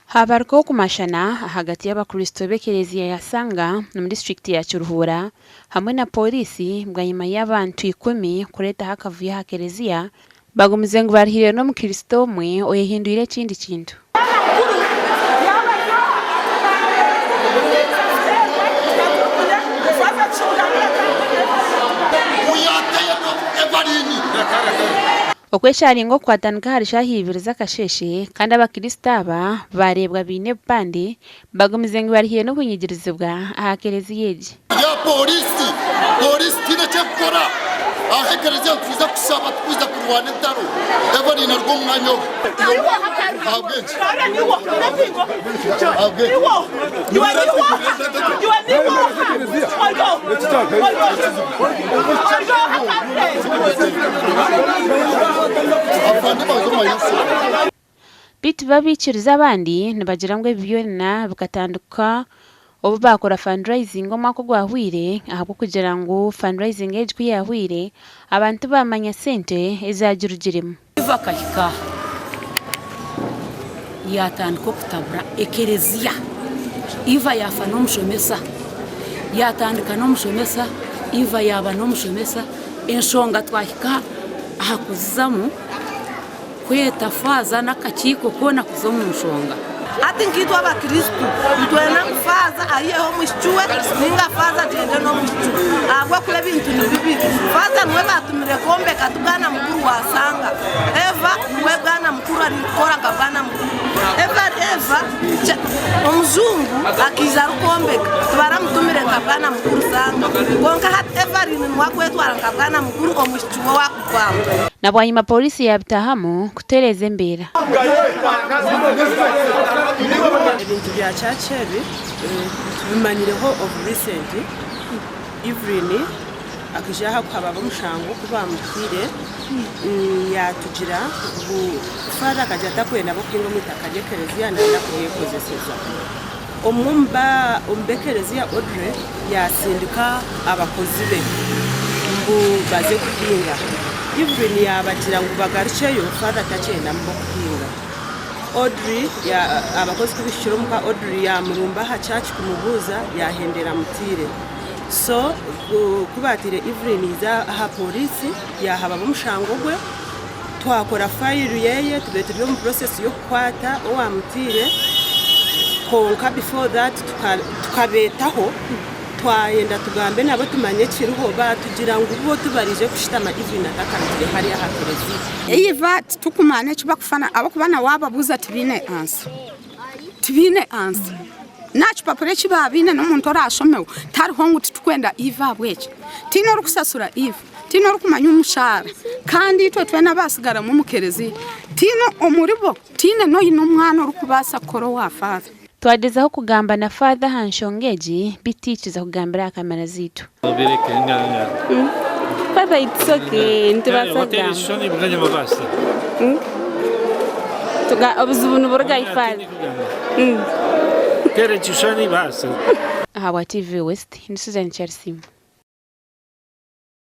Habarukaho okumashana ahagati y'abakristo b'ekereziya ya Sanga omu disiturikiti ya Kiruhura hamwe na Pooriisi bwanyima y'abantu ikumi kureetaho akavuyo aha kereziya bagumize ngu baruhiire n'omukristo omwe oyehindwire ekindi kintu. Okwesharinga okukwatanika ahari shaaha ibiri z'akasheeshe kandi Abakristo aba baareebwa baine ebipande bagumize ngu bari haihi n'okunyigirizibwa aha kereziya egi. Rya pooriisi, pooriisi tihaine eki erikukora aha ekereziya nitwija kushaba tikwija kurwana entaro. Evelyn aruga omu mwanya ogu. Ahabw'enki? Ahabw'enki? Beitu bo abaikiriza abandi nibagira ngu ebi byona bikatandika obu baakora fundraising omwaka ogwahweire ahabw'okugira ngu fundraising egi ku yaahweire abantu baamanya sente ezaagirugiremu. Eva akahika aha yaatandika okutabura ekereziya. Eva yaafa n'omushomesa, yaatandika n'omushomesa, Eva yaaba n'omushomesa, enshonga twahika aha kuzizamu kweta faaza n'akakiiko koona kuza omu nshonga. Hati nkaitwe Abakristo nitwenda ngu faaza aiheho omwishiki we ninga faaza agyende n'omwishiki we ahabw'okuba ebintu ni bibiri. Faaza niwe baatumire kwombeka ti bwana mukuru wa Sanga. Eva niwe bwana mukuru arikukora nka bwana mukuru. Eva Eva omujungu akaija arikwombeka tibaramutumire nka bwana mukuru Sanga kwonka hati Evelyn niwe akwetwara nka bwana mukuru omwishiki we owakugwamu. Na bwanyima pooriisi yaabitaahamu kutereeza embeera. Ebintu bya church ebi tubimanyireho of recent, Evelyn akaija aha kuhababa omushango ku bamutiire yatugira ngu Father akagira atakwenda abokuhinga omu itaka ry'ekereziya nayenda kuryekozeseza. Omwe omu b'ekereziya Audrey yaasindika abakozi be mbu baze kuhinga. Evelyn yaabagira ngu bagarukyeyo Father takyendamu b'okuhinga. Audrey abakozi ku bihikire omuka Audrey yaamurumba aha church kumubuuza yaahendera amutiire. So ku baatiire Evelyn yaiza aha pooriisi yaahababa omushango gwe, Twakora fayiro yeye tubaire turi omu process y'okukwata owamutiire kwonka before that tukabeetaho twayenda tugambe nabo tumanye ekiriho baatugira ngu bo tibaraije kushutama even atakarugire hariya aha kereziya. Either titukumanya eki bakufana ahabw'okuba na waababuuza tibaine ansa, tibaine ansa. N'aha kipapura eki baabaine n'omuntu oraashomeho tihariho ngu titukwenda Eva ahabw'eki. Tihaine orikusasura Eva. Tihaine orikumanya omushaara, kandi itwe twena abaatsigaramu omu kereziya, tihaine omuribo, tihaine n'oine omwana orikubaasa kukora owa Faatha. Twagyezaho kugamba na Faatha aha nshonga egi, beitu taikiza kugambira aha kamera zaitu. Father it's okay nitubaasa kugamba. Obuzibu niburugahi Father? Ahabwa TV West, ndi Susan Kyarisiimwe.